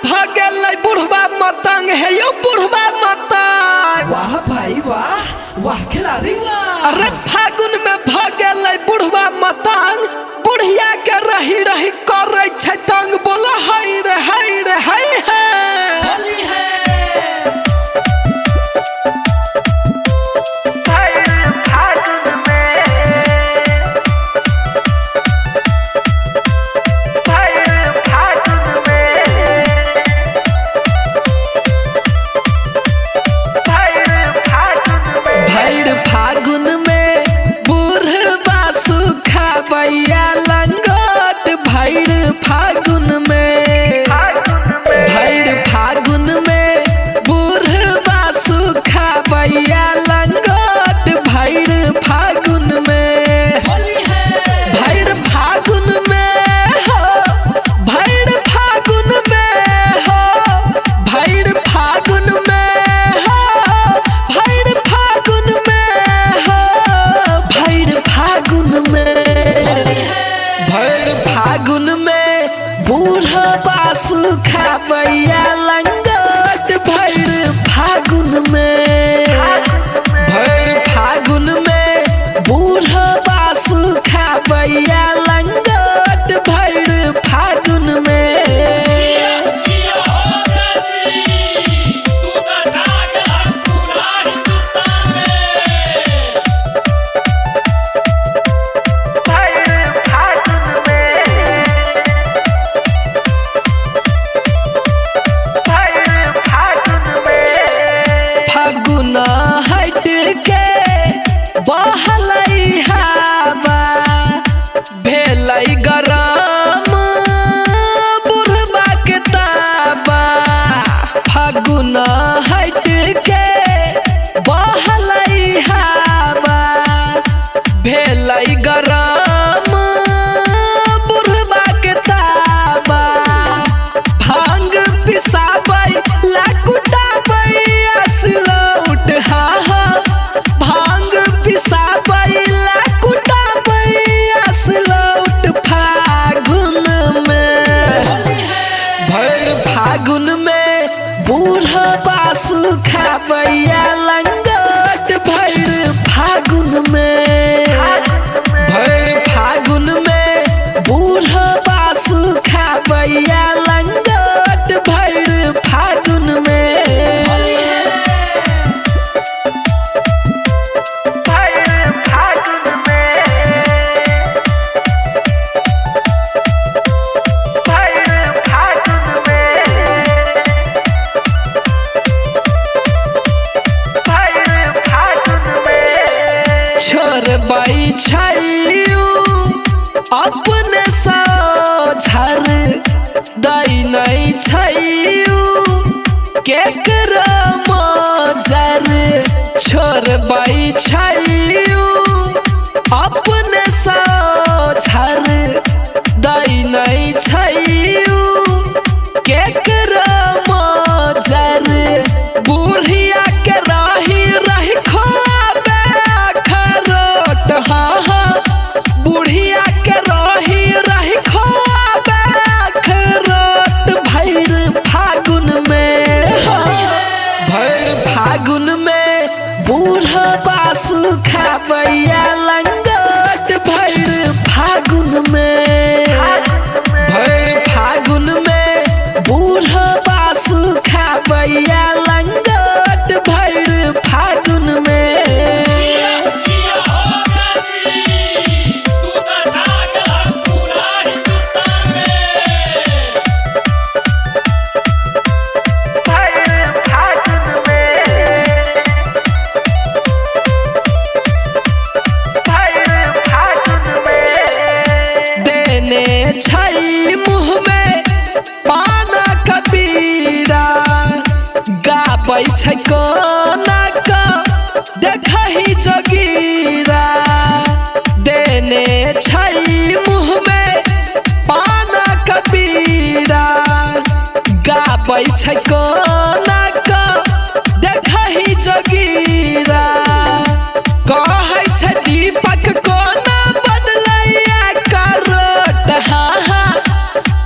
भगेलै बुढ़वा मतंग हे यौ बुढ़वा मतंग। वाह भाई वाह, वाह खिलाड़ी वाह। अरे फागुन में भगेलै बुढ़वा मतंग, बुढ़िया के रही रही करै छै तंग। बोला हाय रे हाय रे हाय है। होली है। भैर फागुन में बुढ़वा सुखाबैया लंगोट। भैर फागुन में, भैर फागुन में बुढ़वा सुखाबैया लंगोट। भैर फागुन में, होली है। भैर फागुन में हो, भैर फागुन में हो, भैर फागुन में हो, भैर फागुन में हो, भैर फागुन में, भैर फागुन में बूढ़वा सुखाबैया लंगोट। भैर फागुन में, भैर फागुन में बूढ़वा सुखाबैया लंगोट। भैर फागुन में। फागुन हट के बहलै हवा, भेलै गरम बुढ़वा के ताबा। फागुन हट के बहलै हवा, भेलै गरम बुढ़वा के ताबा। भांग पिसाबै लाकुटाबै असलौट, हा हा। भांग पिसाबै लाकुटाबै असलौट। फागुन में, भैर फागुन में बूढ़वा सुखाबैया लंगोट। भैर फागुन में, भैर फागुन में बूढ़वा सुखाबैया लंगोट। भैर फागुन में। छोड़बै छैयू अपने सोझर, दै नै छैयू केकरो मजर। छोड़बै छैयू अपने सोझर, दै नै छैयू केकरो मजर। बुढ़िया के रही रही खोआबे खरोट, हाँ हाँ। बुढ़िया के रही रही खोआबे खरोट। भैर फागुन में, भैर फागुन में बूढ़वा सुखाबैया लंगोट। भैर फागुन में, भैर फागुन में बूढ़वा सुखाबैया लंगोट। भैर फागुन में। देने छै मुँह में पाना कबीरा, गाबै छै कोना क देखही जोगीरा। देने छै मुँह में पाना कबीरा, गाबै छै कोना क देखही जोगीरा। कहै छै दीपक कोना बदलैया करोट, हाँ हाँ।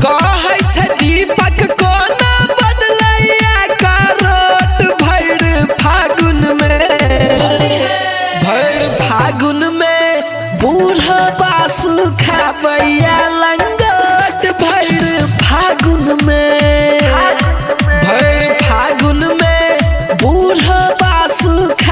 कहै छै दीपक कोना फागुन में बूढ़वा सुखावैया लंगोट भर फागुन में, भर फागुन में बूढ़वा सुखा।